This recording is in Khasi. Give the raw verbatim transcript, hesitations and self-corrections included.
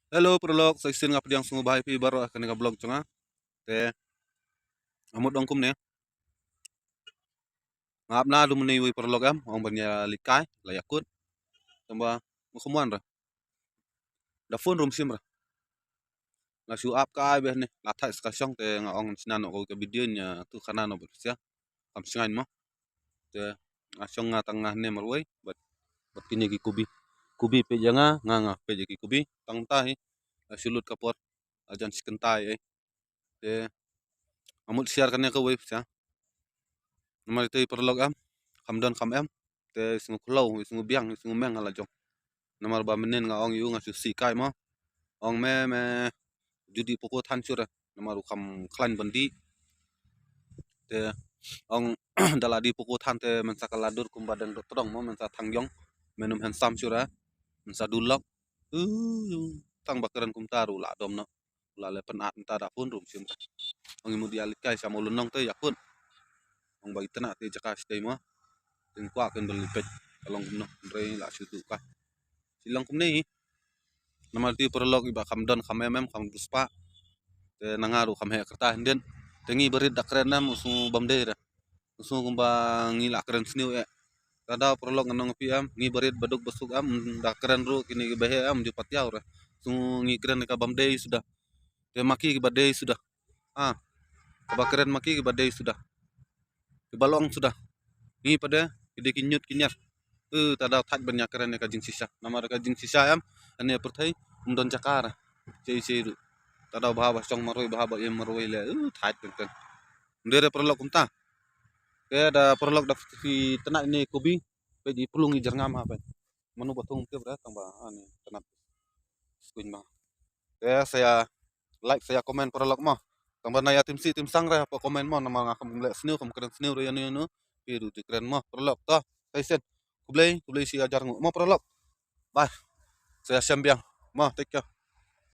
Hello paralok, sa shisien nga pdiang sngewbha ïa phi baroh ha kane ka vlog jong nga. Te nga mut ong kumne. Nga ap na dum ne wei paralok em, ong ban ïa leit kai, la ïakut. Tangba nga kham wan re. Da phone rum sim re. Nga shu ap kai beh ne, la thait sa ka shong te nga ong snan ko ka video nya tu khana no bad sia. Kam sngain mo. Te nga shong nga tang nga ne marwei bad bad kine ki kubi. Kubi peit ïa nga, nga nga peit ïa ki kubi. Tang ta hi. La shu lut ka por. La jan shi kynta ei. Te nga mut share kane kawei pisa. Namar ite paralok em, kham don kham em. Te sngew khlaw, sngew biang, sngew meng ha la jong. Namar ba mynnin nga ong ïa u nga shu sih kai mo. Ong me me ju dih poko than shuh re. Namar u kham khlaiñ ban dih. Te ong da la dih poko than te mynsa ka la dur kumba dang dot trong mo, mynsa thang jong. Men um handsome shuh re. Mynsa dulok. Uh, tang ba kren kumta ruh la dom noh. La leh pynat mynta da phone rum sim. Ong i mut ïa leit kai sha Mawlynnong te ïakut. Ong ba i tnat te jaka sdei mo. Te kwah ken ba leit peit ka long kumno, hynrei la shu duh ka. Shi long kumne hi. Namar te paralok i ba kham don kham em em kham riewspah. Te na nga ruh kham heh kyrta hyndet. Te ngi barit da kren nam u sngew bam dei re. U sngew kumba ngi la kren sniew eh. Te da paralok ngan ong ïa phi em, ngi barit baduk basuk em, da kren ruh kine ki ba heh em, ju pat ïaw re. Sngew ngi kren ka bam dei suda. Te ma ki ki ba dei suda. Ah. Kaba kren ma ki ki ba dei suda. Ki ba long suda. Ngi pat de ki dei ki ñiut ki ñiar. Eh, te da thait ban ïa kren ka jingshisha. Namar ka jingshisha em, ane pyrthei, um don jaka re. Sei sei ruh. Te da bha ba shong marwei, bha ba im marwei le. Eh, thait teng teng. Ym dei re paralok kumta. Te da paralok da phi tnat ine kubi, peit i plung i jyrngam ha peit. Mano ba thung tip re tang ba ani tnat. Skuin ba. Te sa ïa like, sa ïa comment paralok mo. Tang ba na ïa tim sih tim sang re pa comment mo, namar nga kham leh sniew, kham kren sniew re ïa nu ïa nu. Phi ruh ju kren mo paralok to. Sa shisien. Khublei, khublei shi hajar nguh mo paralok. Bye. Sa ïa shem biang mo, take care.